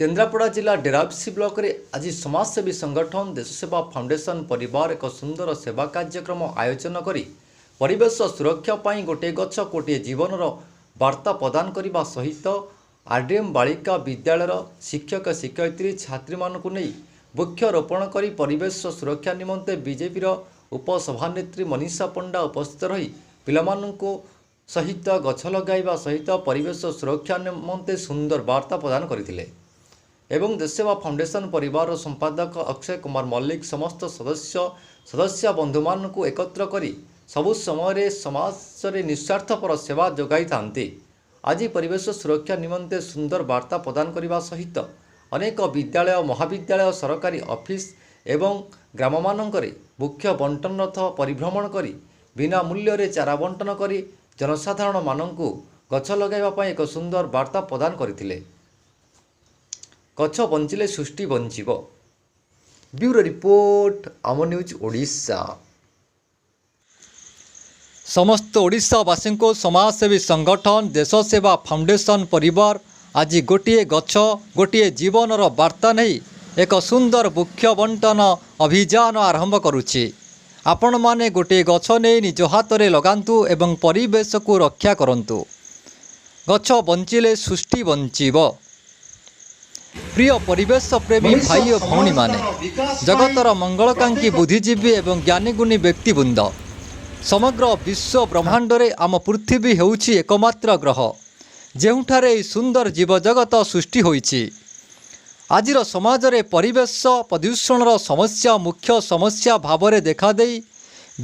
କେନ୍ଦ୍ରାପଡ଼ା ଜିଲ୍ଲା ଡେରାବିଶ ବ୍ଲକରେ ଆଜି ସମାଜସେବୀ ସଂଗଠନ ଦେଶସେବା ଫାଉଣ୍ଡେସନ ପରିବାର ଏକ ସୁନ୍ଦର ସେବା କାର୍ଯ୍ୟକ୍ରମ ଆୟୋଜନ କରି ପରିବେଶ ସୁରକ୍ଷା ପାଇଁ ଗୋଟିଏ ଗଛ ଗୋଟିଏ ଜୀବନର ବାର୍ତ୍ତା ପ୍ରଦାନ କରିବା ସହିତ ଆରଡିଏମ୍ ବାଳିକା ବିଦ୍ୟାଳୟର ଶିକ୍ଷକ ଶିକ୍ଷୟିତ୍ରୀ ଛାତ୍ରୀମାନଙ୍କୁ ନେଇ ବୃକ୍ଷରୋପଣ କରି ପରିବେଶ ସୁରକ୍ଷା ନିମନ୍ତେ ବିଜେପିର ଉପସଭାନେତ୍ରୀ ମନୀଷା ପଣ୍ଡା ଉପସ୍ଥିତ ରହି ପିଲାମାନଙ୍କୁ ସହିତ ଗଛ ଲଗାଇବା ସହିତ ପରିବେଶ ସୁରକ୍ଷା ନିମନ୍ତେ ସୁନ୍ଦର ବାର୍ତ୍ତା ପ୍ରଦାନ କରିଥିଲେ। ଏବଂ ଦେଶସେବା ଫାଉଣ୍ଡେସନ ପରିବାରର ସମ୍ପାଦକ ଅକ୍ଷୟ କୁମାର ମଲ୍ଲିକ ସମସ୍ତ ସଦସ୍ୟ ସଦସ୍ୟା ବନ୍ଧୁମାନଙ୍କୁ ଏକତ୍ର କରି ସବୁ ସମୟରେ ସମାଜରେ ନିଃସ୍ୱାର୍ଥପର ସେବା ଯୋଗାଇଥାନ୍ତି। ଆଜି ପରିବେଶ ସୁରକ୍ଷା ନିମନ୍ତେ ସୁନ୍ଦର ବାର୍ତ୍ତା ପ୍ରଦାନ କରିବା ସହିତ ଅନେକ ବିଦ୍ୟାଳୟ, ମହାବିଦ୍ୟାଳୟ, ସରକାରୀ ଅଫିସ ଏବଂ ଗ୍ରାମମାନଙ୍କରେ ବୃକ୍ଷ ବଣ୍ଟନ ରଥ ପରିଭ୍ରମଣ କରି ବିନା ମୂଲ୍ୟରେ ଚାରା ବଣ୍ଟନ କରି ଜନସାଧାରଣମାନଙ୍କୁ ଗଛ ଲଗାଇବା ପାଇଁ ଏକ ସୁନ୍ଦର ବାର୍ତ୍ତା ପ୍ରଦାନ କରିଥିଲେ। ଗଛ ବଞ୍ଚିଲେ ସୃଷ୍ଟି ବଞ୍ଚିବ। ବ୍ୟୁରୋ ରିପୋର୍ଟ, ଆମ ନ୍ୟୁଜ୍ ଓଡ଼ିଶା। ସମସ୍ତ ଓଡ଼ିଶାବାସୀଙ୍କୁ ସମାଜସେବୀ ସଂଗଠନ ଦେଶସେବା ଫାଉଣ୍ଡେସନ ପରିବାର ଆଜି ଗୋଟିଏ ଗଛ ଗୋଟିଏ ଜୀବନର ବାର୍ତ୍ତା ନେଇ ଏକ ସୁନ୍ଦର ବୃକ୍ଷ ବଣ୍ଟନ ଅଭିଯାନ ଆରମ୍ଭ କରୁଛି। ଆପଣମାନେ ଗୋଟିଏ ଗଛ ନେଇ ନିଜ ହାତରେ ଲଗାନ୍ତୁ ଏବଂ ପରିବେଶକୁ ରକ୍ଷା କରନ୍ତୁ। ଗଛ ବଞ୍ଚିଲେ ସୃଷ୍ଟି ବଞ୍ଚିବ। ପ୍ରିୟ ପରିବେଶ ପ୍ରେମୀ ଭାଇ ଓ ଭଉଣୀମାନେ, ଜଗତର ମଙ୍ଗଳକାଂକ୍ଷୀ ବୁଦ୍ଧିଜୀବୀ ଏବଂ ଜ୍ଞାନୀଗୁଣୀ ବ୍ୟକ୍ତିବୃନ୍ଦ, ସମଗ୍ର ବିଶ୍ୱ ବ୍ରହ୍ମାଣ୍ଡରେ ଆମ ପୃଥିବୀ ହେଉଛି ଏକମାତ୍ର ଗ୍ରହ, ଯେଉଁଠାରେ ଏହି ସୁନ୍ଦର ଜୀବଜଗତ ସୃଷ୍ଟି ହୋଇଛି। ଆଜିର ସମାଜରେ ପରିବେଶ ପ୍ରଦୂଷଣର ସମସ୍ୟା ମୁଖ୍ୟ ସମସ୍ୟା ଭାବରେ ଦେଖାଦେଇ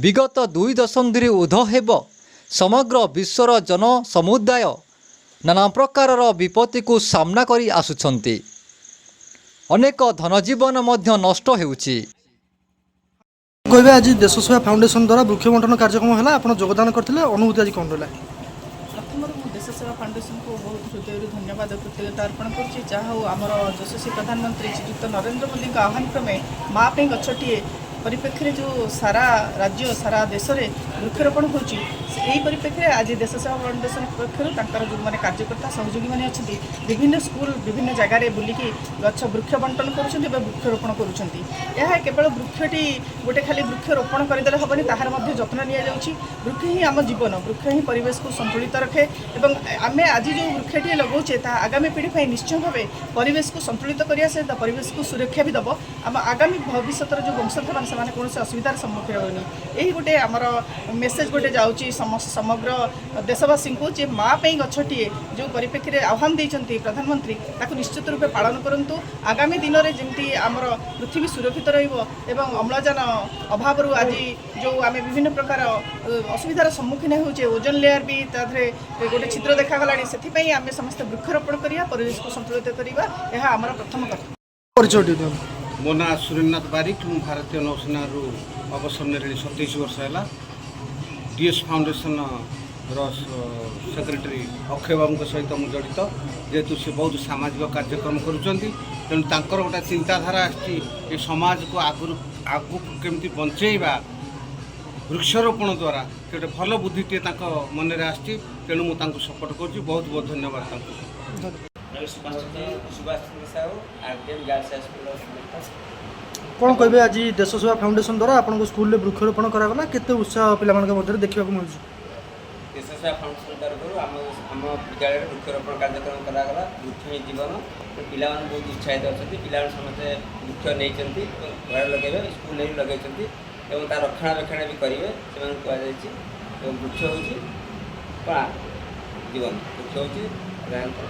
ବିଗତ 2 ଦଶନ୍ଧିରୁ ଉର୍ଦ୍ଧ୍ୱ ହେବ ସମଗ୍ର ବିଶ୍ୱର ଜନସମୁଦାୟ ନାନା ପ୍ରକାରର ବିପତ୍ତିକୁ ସାମ୍ନା କରି ଆସୁଛନ୍ତି। ଅନେକ ଧନଜୀବନ ମଧ୍ୟ ନଷ୍ଟ ହେଉଛି। କହିବେ, ଆଜି ଦେଶ ସେବା ଫାଉଣ୍ଡେସନ ଦ୍ୱାରା ବୃକ୍ଷ ବଣ୍ଟନ କାର୍ଯ୍ୟକ୍ରମ ହେଲା, ଆପଣ ଯୋଗଦାନ କରିଥିଲେ, ଅନୁଭୂତି ଆଜି କ'ଣ ରହିଲା? ପ୍ରଥମରୁ ମୁଁ ଦେଶ ସେବା ଫାଉଣ୍ଡେସନକୁ ବହୁତ ହୃଦୟରୁ ଧନ୍ୟବାଦ ଓ କୃତଜ୍ଞତା ଅର୍ପଣ କରୁଛି। ଯାହା ହଉ, ଆମର ଯଶସ୍ୱୀ ପ୍ରଧାନମନ୍ତ୍ରୀ ଶ୍ରୀଯୁକ୍ତ ନରେନ୍ଦ୍ର ମୋଦିଙ୍କ ଆହ୍ୱାନ କ୍ରମେ ମା ପାଇଁ ଗଛଟିଏ ପରିପ୍ରେକ୍ଷୀରେ ଯେଉଁ ସାରା ରାଜ୍ୟ, ସାରା ଦେଶରେ ବୃକ୍ଷରୋପଣ ହେଉଛି, ଏହି ପରିପ୍ରେକ୍ଷୀରେ ଆଜି ଦେଶ ସେବା ଫାଉଣ୍ଡେସନ ପକ୍ଷରୁ ତାଙ୍କର ଯେଉଁମାନେ କାର୍ଯ୍ୟକର୍ତ୍ତା ସହଯୋଗୀମାନେ ଅଛନ୍ତି, ବିଭିନ୍ନ ସ୍କୁଲ, ବିଭିନ୍ନ ଜାଗାରେ ବୁଲିକି ଗଛ ବୃକ୍ଷ ବଣ୍ଟନ କରୁଛନ୍ତି ଏବଂ ବୃକ୍ଷରୋପଣ କରୁଛନ୍ତି। ଏହା କେବଳ ବୃକ୍ଷଟି ଗୋଟେ ଖାଲି ବୃକ୍ଷରୋପଣ କରିଦେଲେ ହେବନି, ତାହାର ମଧ୍ୟ ଯତ୍ନ ନିଆଯାଉଛି। ବୃକ୍ଷ ହିଁ ଆମ ଜୀବନ, ବୃକ୍ଷ ହିଁ ପରିବେଶକୁ ସନ୍ତୁଳିତ ରଖେ ଏବଂ ଆମେ ଆଜି ଯେଉଁ ବୃକ୍ଷଟିଏ ଲଗାଉଛେ, ତାହା ଆଗାମୀ ପିଢ଼ି ପାଇଁ ନିଶ୍ଚୟ ଭାବେ ପରିବେଶକୁ ସନ୍ତୁଳିତ କରିବା ସହିତ ପରିବେଶକୁ ସୁରକ୍ଷା ବି ଦେବ। ଆମ ଆଗାମୀ ଭବିଷ୍ୟତର ଯେଉଁ ବଂଶଧରମାନେ, ସେମାନେ କୌଣସି ଅସୁବିଧାର ସମ୍ମୁଖୀନ ହେବେନି। ଏହି ଗୋଟେ ଆମର ମେସେଜ ଗୋଟେ ଯାଉଛି ସମଗ୍ର ଦେଶବାସୀଙ୍କୁ ଯେ ମା ପାଇଁ ଗଛଟିଏ ଯେଉଁ ପରିପ୍ରେକ୍ଷୀରେ ଆହ୍ୱାନ ଦେଇଛନ୍ତି ପ୍ରଧାନମନ୍ତ୍ରୀ, ତାକୁ ନିଶ୍ଚିତ ରୂପେ ପାଳନ କରନ୍ତୁ। ଆଗାମୀ ଦିନରେ ଯେମିତି ଆମର ପୃଥିବୀ ସୁରକ୍ଷିତ ରହିବ ଏବଂ ଅମ୍ଳଜାନ ଅଭାବରୁ ଆଜି ଯେଉଁ ଆମେ ବିଭିନ୍ନ ପ୍ରକାର ଅସୁବିଧାର ସମ୍ମୁଖୀନ ହେଉଛେ, ଓଜନ ଲେୟାର ବି ତା ଦେହରେ ଗୋଟେ ଛିଦ୍ର ଦେଖାଗଲାଣି, ସେଥିପାଇଁ ଆମେ ସମସ୍ତେ ବୃକ୍ଷରୋପଣ କରିବା, ପରିବେଶକୁ ସନ୍ତୁଳିତ କରିବା, ଏହା ଆମର ପ୍ରଥମ କର୍ତ୍ତବ୍ୟ। ପରିଚୟ ଟିକେ ଦିଅନ୍ତୁ। ମୋ ନାଁ ସୁରେନ୍ଦ୍ରନାଥ ବାରିକ। ମୁଁ ଭାରତୀୟ ନୌସେନାରୁ ଅବସର ନେଲିଣି 27 ବର୍ଷ ହେଲା। ଡିଏସ୍ ଫାଉଣ୍ଡେସନର ସେକ୍ରେଟାରୀ ଅକ୍ଷୟ ବାବୁଙ୍କ ସହିତ ମୁଁ ଜଡ଼ିତ। ଯେହେତୁ ସେ ବହୁତ ସାମାଜିକ କାର୍ଯ୍ୟକ୍ରମ କରୁଛନ୍ତି, ତେଣୁ ତାଙ୍କର ଗୋଟେ ଚିନ୍ତାଧାରା ଆସିଛି ଏ ସମାଜକୁ ଆଗକୁ କେମିତି ବଞ୍ଚେଇବା ବୃକ୍ଷରୋପଣ ଦ୍ୱାରା। ସେ ଗୋଟେ ଭଲ ବୁଦ୍ଧିଟିଏ ତାଙ୍କ ମନରେ ଆସିଛି, ତେଣୁ ମୁଁ ତାଙ୍କୁ ସପୋର୍ଟ କରୁଛି। ବହୁତ ବହୁତ ଧନ୍ୟବାଦ ତାଙ୍କୁ। ସୁଭାଷ ଚନ୍ଦ୍ର ସାହୁ, ଆରଡିଏମ୍ ଗାର୍ଲସ ହାଇସ୍କୁଲର ଶିକ୍ଷକ। କ'ଣ କହିବେ, ଆଜି ଦେଶ ସେବା ଫାଉଣ୍ଡେସନ ଦ୍ୱାରା ଆପଣଙ୍କ ସ୍କୁଲରେ ବୃକ୍ଷରୋପଣ କରାଗଲା, କେତେ ଉତ୍ସାହ ପିଲାମାନଙ୍କ ମଧ୍ୟରେ ଦେଖିବାକୁ ମିଳୁଛି? ଦେଶ ସେବା ଫାଉଣ୍ଡେସନ ତରଫରୁ ଆମ ବିଦ୍ୟାଳୟରେ ବୃକ୍ଷରୋପଣ କାର୍ଯ୍ୟକ୍ରମ କରାଗଲା। ବୃକ୍ଷ ହିଁ ଜୀବନ। ତ ପିଲାମାନେ ବହୁତ ଉତ୍ସାହିତ ଅଛନ୍ତି। ପିଲାମାନେ ସମସ୍ତେ ବୃକ୍ଷ ନେଇଛନ୍ତି ଏବଂ ଘରେ ଲଗାଇବେ, ସ୍କୁଲରେ ବି ଲଗାଇଛନ୍ତି ଏବଂ ତାର ରକ୍ଷଣାବେକ୍ଷଣ ବି କରିବେ, ସେମାନଙ୍କୁ କୁହାଯାଇଛି। ଏବଂ ବୃକ୍ଷ ହେଉଛି କ'ଣ? ଜୀବନ। ବୃକ୍ଷ ହେଉଛି ସାଧାରଣତଃ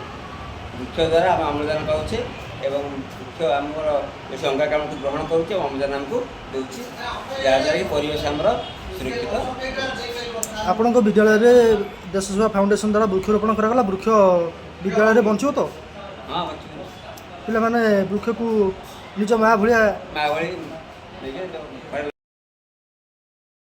ବୃକ୍ଷ ଦ୍ୱାରା ଆମେ ଅମ୍ଳଜାନ ପାଉଛେ ଏବଂ ବୃକ୍ଷ ଆମର ବେଶୀ ଅଙ୍ଗାରକାମ୍ଳକୁ ଗ୍ରହଣ କରୁଛି ଏବଂ ଅମ୍ଳଜାନ ଆମକୁ ଦେଉଛି, ଯାହାଦ୍ୱାରା କି ପରିବେଶ ଆମର ସୁରକ୍ଷିତ। ଆପଣଙ୍କ ବିଦ୍ୟାଳୟରେ ଦେଶ ସେବା ଫାଉଣ୍ଡେସନ ଦ୍ୱାରା ବୃକ୍ଷରୋପଣ କରାଗଲା, ବୃକ୍ଷ ବିଦ୍ୟାଳୟରେ ବଞ୍ଚିବ ତ? ହଁ, ବଞ୍ଚିବ। ପିଲାମାନେ ବୃକ୍ଷକୁ ନିଜ ମା ଭଳିଆ ମା ଭଳି ନେଇକି